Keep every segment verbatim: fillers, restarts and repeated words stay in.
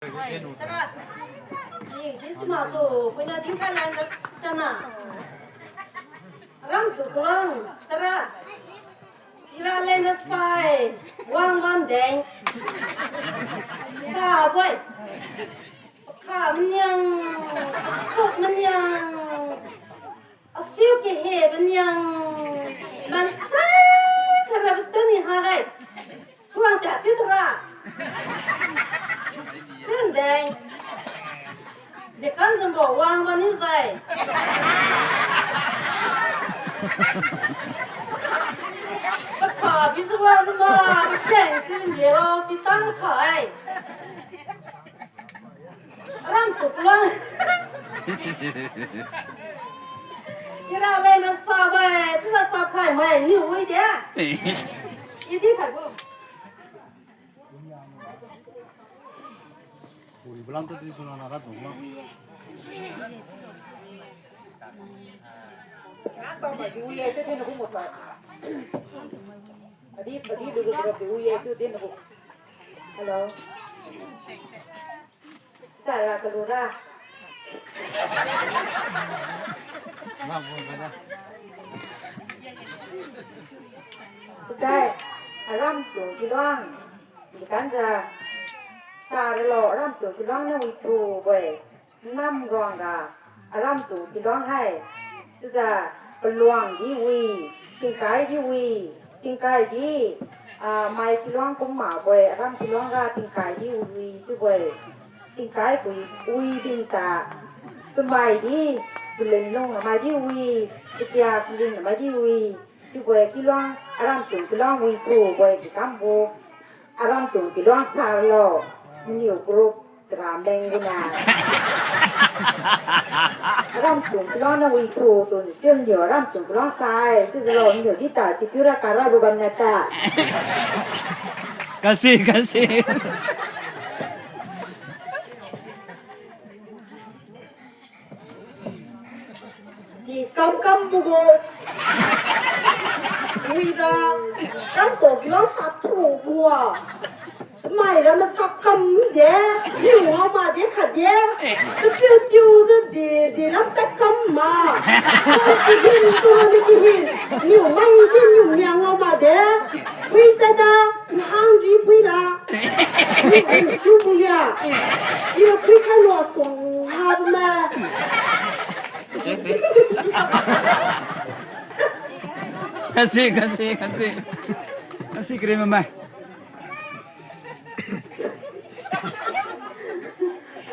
Sara. Ni, di sima tu, puina dingkha lan da sana. Ram tu kulang, sara. Ira lena sai, wang wan deng. Sa boi. Pakha manyang, asuk manyang. Asiu kihe banyang, mansai kara betul ni ha gai. Kuang ja siu tura. Sendeng. Dekan jengbo wang bani zai. Pakha bizuwa zuma, keng sin delo, si tang kai. Aram tu kulang. Ira le na sa bai, sisa sa phai mai, ni wi de. Idi phai bo. Puri bulam tu di suna na ra tu ma. Adi, adi, dugu, dugu, wi, ai, tu, din, dugu. Hello. Sara kalura. Sai, aram tu kiluang. Dikanjiu. Sara lo aram tu kiluang na wi tu boi. Nam ruangga aram tu kiluang hai. Chiujiu paluang di wi, tingkai di wi, tingkai di, ah, mai kiluang kum ma boi, aram kiluang ga tingkai di wi chiu boi. Tingkai bui wi ding ta. Chamai di, chiulen lung mai di wi, chiutia chiulen mai di wi. Chiu boi kiluang, aram tu kiluang wi tu boi di kam bo. Aram tu kiluang sara lo. Niu group. Chara meng guna. Aram tung kelong na wi thu tu, chiu niu aram tung kelong sai, chiu lo niu di ta, si piu ra kara bu bam na ta. Kasi, kasi. Di kam kam bubo. Wi ra, ram to kilo sa thu bua. Mai ra masak kam de, niu ngao ma de kha de. Sa piu tiu sa de, de lam tak kam ma. Sa piu tu ni ki hin, niu mai de, niu niang ngao ma de. Wi ta da, hang ri pui la. Wi ri chu bu ya. Ira pui kha lo song ha ma. Kasi, kasi, kasi. Kasi krim mai.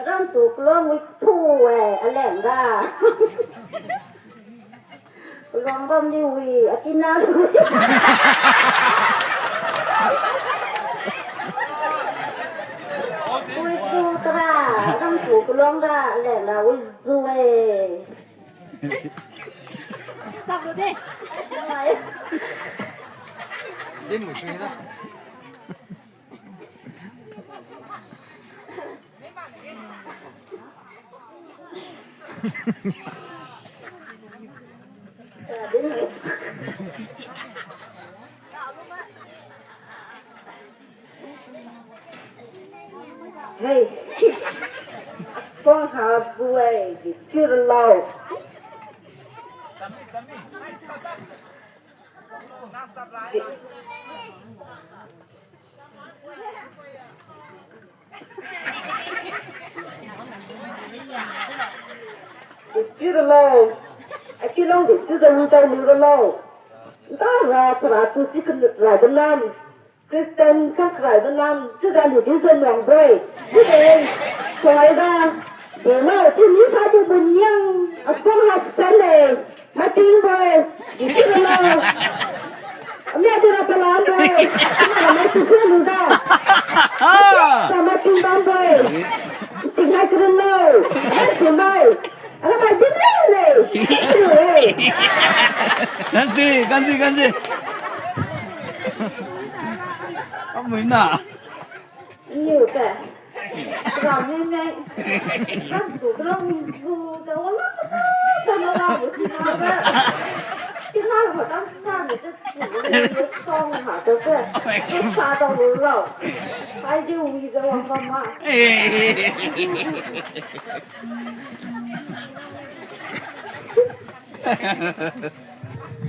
Ram tu kelong wi thu we, aleng da. Kelong bam di wi, atina wi. Wi thu tara, ram tu kelong da, aleng da, wi zu we. Din mo sui da. Hey. Suang ha zuai di chiu ralo. Di chiu ralo. Aki long di chiu da lu da lu ralo. Nda ra chara tu si kan ra da lam. Christian sang krai ba lam, chiujiu ni di zon wang boi. Chiude, choi ra, de lo, chiu ni sa di bun yang, asong ha san le, mating boi, di chiu lo. Amia di ra palam boi, chiu na mating boi lu za. Sa mating bam boi, ting hai kren lo, hai kren lo. Ala ba jin le le. Kansi, kansi, kansi. Amui na. Niu te. Ra mei mei. Kan tu kala mi zu ta wala ta na la bu si na ba. Kina matang sa mi se, song ha to se. To sa to lu lo. Hai di wi de wang mama.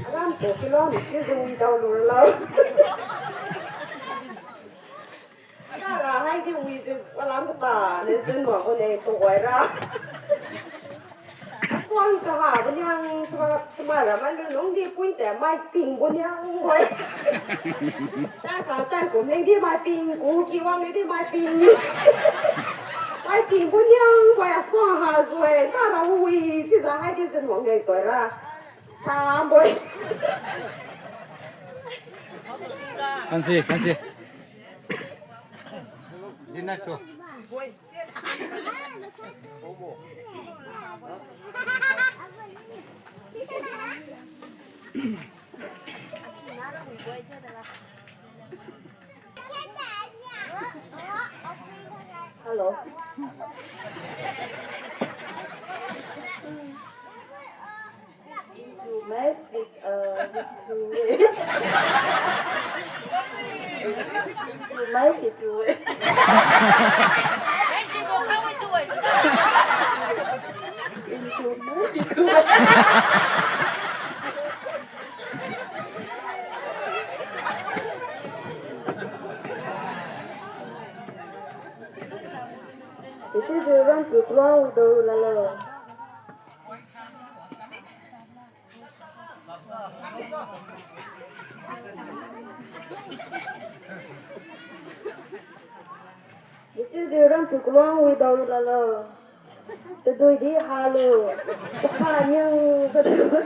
Aram to kilo mi se wi to lu lo. Tara hai di wi jiu walam kata ne jin wa ko ne ko wai ra. Suang kaha baniang suma, suma ra man lu nung di pun te mai ping baniang wai. Tan ka tan ko meng di mai ping, ku ki wang di mai ping. Mai ping baniang wai suang ha zui, tara wi, chiujiu hai di jin wang ne ko ra. Sa boi. Kansi, kansi. Dinner show. Hello. Into my feet, uh, into it. Into my feet, into it. Into my feet, into it. Isi jiu ram tu tuang do lalo. Ichiu di ram tu kuluang wi dao lalo. Tadui di halu. Takha niang kadu.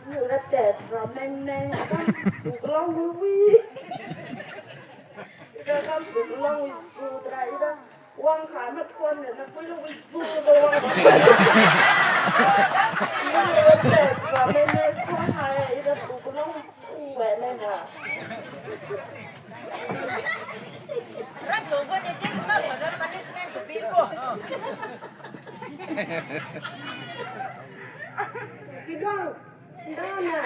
Niu rate ramen ne. Kam tu kuluang wi wi. Ida kam tu kuluang wi su tra ida. Wang kha na thuan na pui lo wi su lo wang. Ira le sa me ne thuan ha ira tu ku lo wi su we me na. Ram lo ko ne tin na ko na punishment tu pi ko. Kidong. Ndana.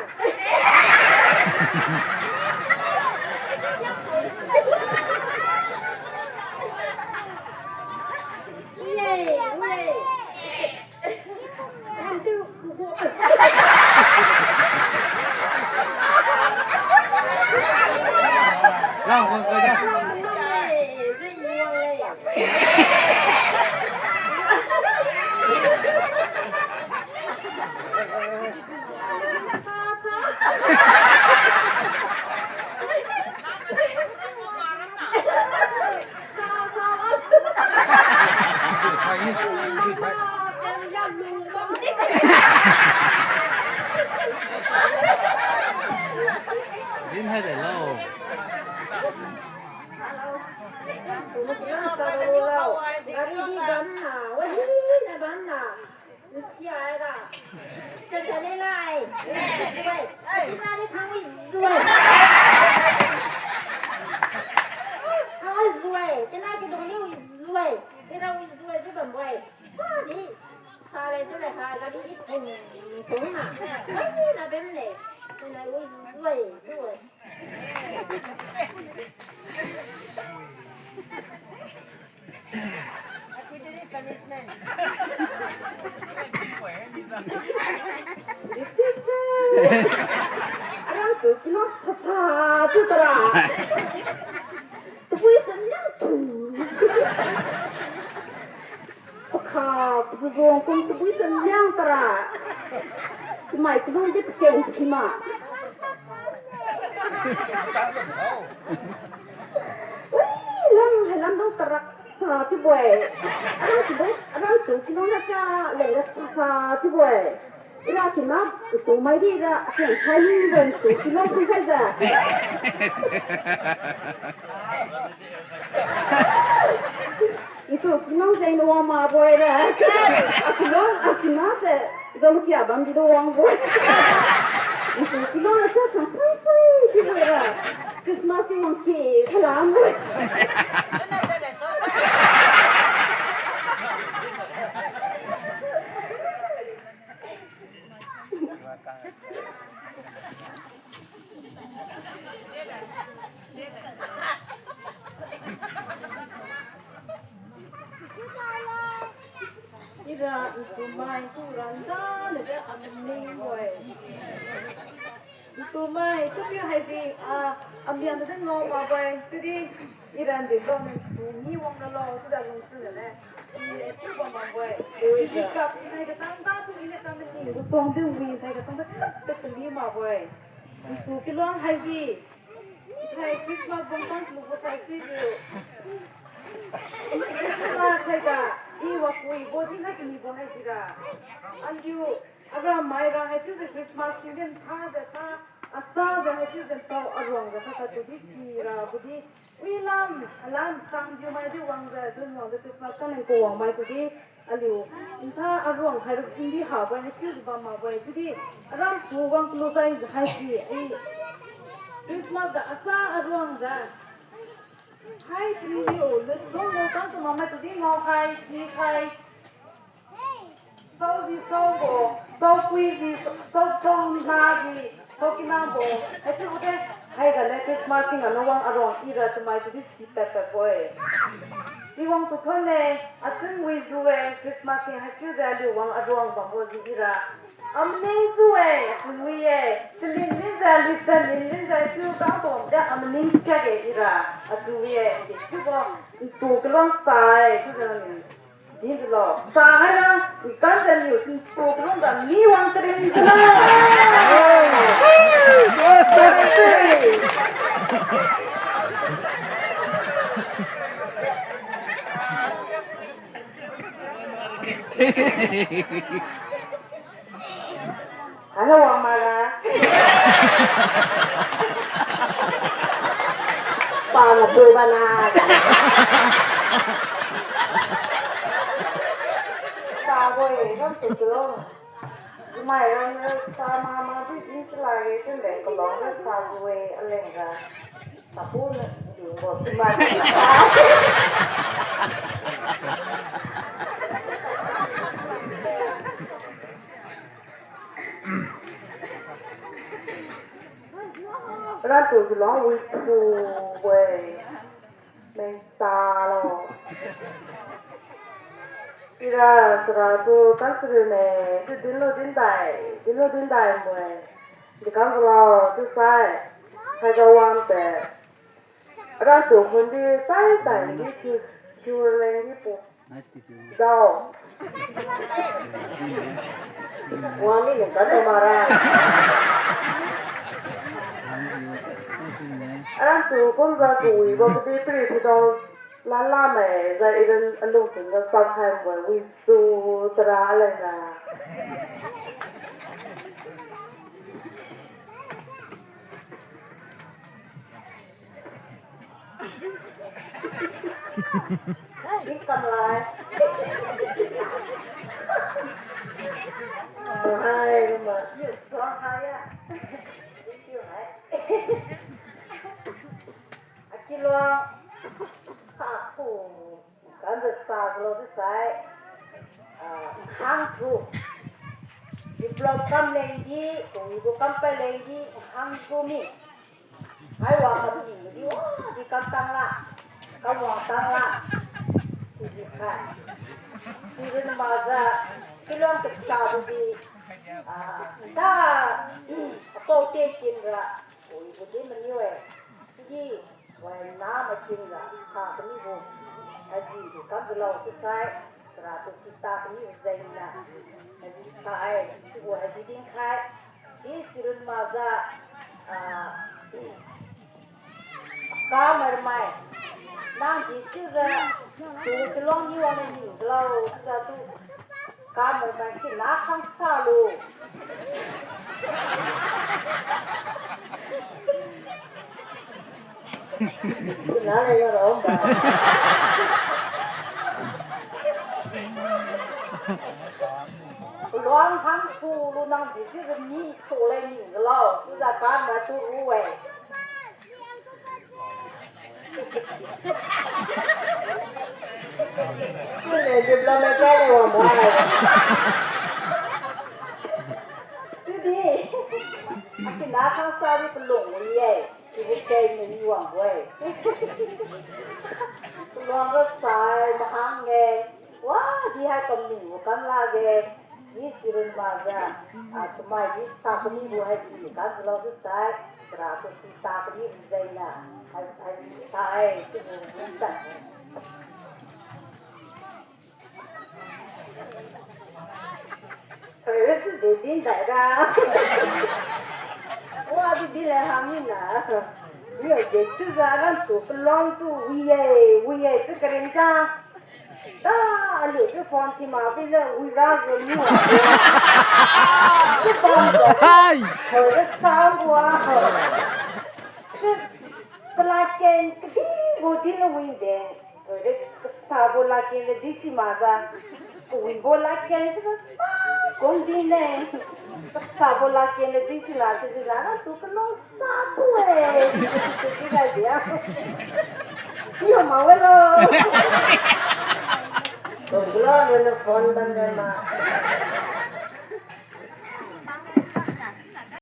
Uye, uye. Hantu kubo. Lang ko ko da. Din hai de lo. Gari di bam na, wadi na bam na. Nusia ai ba. Chan chan ne lai. Wai. Ina di thang wi zui. Thang wi zui. Kina ki dong ni wi zui. Kina wi zui di bam wai. Sa di. Sa le tu le ha gari di pung pung na. Wai na bem le. Kina wi zui zui. Arang tu kilo sasa tu tara. Tupui sun yang tu. Pakha, pazuzong kum tubui sun liang tara. Chamai kumang di pakeng sima. Ui, lam hai lam dong tarak sa chiubo-e. Aram chiubo, aram tu kilong na cha leng ra sa sa chiubo-e. Ira kina, tu mai di ira, keng sai ni ran tu kilong tu kai za. Itu kilong jeng na wang mabo-e ra. Akilong, akina se, jong kia bam di do wangbo. Itu kilong na cha chang sai sai di bo ra. Christmas di wang ke khalam. Ira ntumai chiu randa nade amning bo-e. Ntumai chiu piu haise, ah, amian nade ngao makbo-e. Chiudi ira nde lo ntu ni wang nalo chiuda lung chiu nade. Chiu bam makbo-e. Chiujiu kap nthai katang tatu ine kam ni. Suang di wi nthai katang ta kali makbo-e. Ntu kiluang haise. Hai Christmas bongtang lubo sai suijiu. Christmas haiga i wapuibo di hai kanibo hai jira. Aliu, ara maira haichiujiu Christmas tinggen thajiu cha, asajiu haichiujiu tao aruangjiu kha katu di sira budi. Wi lam, alam sang diu mai di wangjiu, jun wangjiu Christmas kaneng ku wang mai kudi. Aliu, ntha aruang haira tingdi habo-e, haichiujiu bam makbo-e, chiudi aram tu wang kalu sai haisi, i Christmas ga asa aruangjiu. Hai tingdi o, lut dong lo tang tu mamai tudi ngao khai, si khai. Saoji saobo, saopuiji, sao, saona ji, saokinabo, haichiu de, haiga le Christmas tingga nawang aruang ira chamai tudi si pad padbo-e. Iwang tuthon-e, achun wijiu-e, Christmas ting haichiujiu aliu wang aruang bambo ji ira. Amning jiu-e, achun wi-e, chalin minjiu, listen lin minjiu, chiu kabamde amning siakge ira, achun wi-e, chiubo, ntu kaluang sa-e, chiujiu nang dinjiulo. Sa haira, nkan janiu, ntu kaluang ga mi wang karing jiulo. Haiga wang mara. Pana pui bana. Sabo-e, ram tu tu. Jumai ram ra sa mama di di salai-e, chinde kalong ra sabo-e, aleng ra. Sapu na dingbo sumai. Ratu jilong wi tu we. Meng talo. Ira sara tu kan siri ne, tu dinlo dindai, dinlo dindai mwe. Dikang galo, tu sai. Haiga wang te. Ratu hundi tai tai ni thiu, thiu leng ni pu. Dao. Wang ni leng kan do mara. Aram tu kumjiu kawibo kadi pri pidao lala mai jiu iran alung chunjiu sakhai mbo wisu tara leng na. Hi kamlai. Hai, ma. Suang hai ya. Thank you, hai. Akilong sa khu. Kanjiu sa jilo jisai, ah, nhang thu. Develop kam lengdi, kawibo kam pai lengdi, nhang thu mi. Hai wa kam tingdi, wa di kam tang la, kam wang tang la. Siji khai. Sirun maza, kilong kasa di, ah, nda, apao te chin ra, kawibo di maniu-e. Sidi, Wai na makin ga sa kami bo. Aji tu kam jalo sisai. Sara tu sita kami bo jeng na. Aji sa ai. Sibo hai di dinkhai. Di sirun maza. Ah, ka marmai. Nang di chiujiu. Tu kilong ni wang ni jalo. Chiujiu tu. Kamai mai kina khang salu. Kina le yo ro ba. Luang hang tu lu nang di ji ni so le ni lo. Za kamai tu ru we. Kune development kene wang bai. Chiudi, Akina khang sadi palung wi-e, sibo keng ni wang-e. Palung ga sai mahang-e, wa, di hai kamni wu kam lakge, di sirun maza, a, chamai di sa kami wu hai si kam zalo si sai, sira tu si ta kami wu zaina, hai, hai si sai, sibo wi sai. Thoira chiu de din dai ra. Wa di di le ha mina. Wi-e de chiujiu ran tu kalong tu wi-e, wi-e chiu karinjiu. Ta aliu chiu phone thiu makbi le wi ra jiu mi wa. Chiu bam jiu. Hai! Thoira sa wa. Chiu chalad ken kadibo din wi de. Thoira kasabo ladken ra di si makjiu. Kawibo ladken si ba. Kung din ne. Kasabo ladken ra di si la si si la na tu kalong sa tu-e. Tu si ga dia. Yo ma welo. Kung kalo na phone ban ra ma.